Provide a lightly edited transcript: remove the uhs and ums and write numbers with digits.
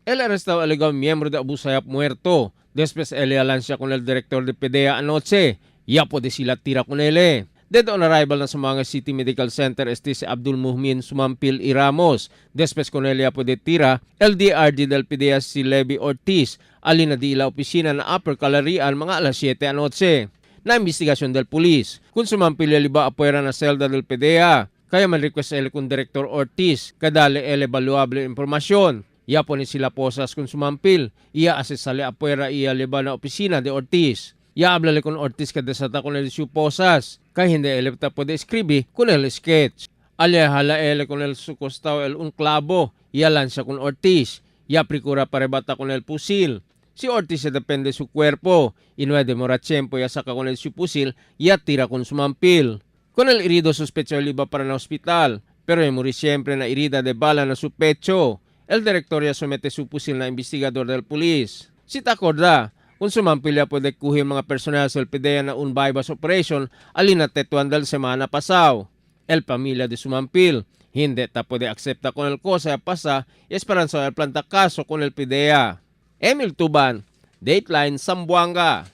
El arrestado alegó miembro de Abu Sayyaf muerto. Después él lancia con el director de PDEA anoche. Ya puede sila tira con él. Dead on arrival na Zamboanga City Medical Center este si Abdul Muhmin Sumampil y Ramos. Después con él ya puede tira el DRD del PDEA si Levy Ortiz. Alina di ila opisina na Upper Calarian mga alas 7 anoche. Na investigasyon del pulis. Kung Sumampil liba apuera na celda del PDEA. Kaya man request ele kung Director Ortiz kadale ele valuable impormasyon. Iya po ni sila posas kung Sumampil. Iya ase sale apuera iya liba na opisina de Ortiz. Ya habla con Ortiz kada sa con el su posas. Kay hindi ele ta puede escribir con el sketch. Alia hala ele con el su costado el un clavo. Ya lanza con Ortiz. Ya procura para bata con el fusil. Si Ortiz se depende su cuerpo y no demora tiempo ya saca con el su fusil ya tira con Sumampil. Con el herido sospechoso iba para el hospital, pero muri siempre na herida de bala na su pecho. El director ya somete su fusil na investigador del pulis. Si takorda, kung Sumampil ya puede kuhin mga personal sa PDEA na un bypass operation alina tetuan del semana pasaw. El pamilya de Sumampil, hindi ta puede acepta con el cosa ya pasa y esperanza el planta caso con el PDEA. Emil Tuban, Dateline Zamboanga.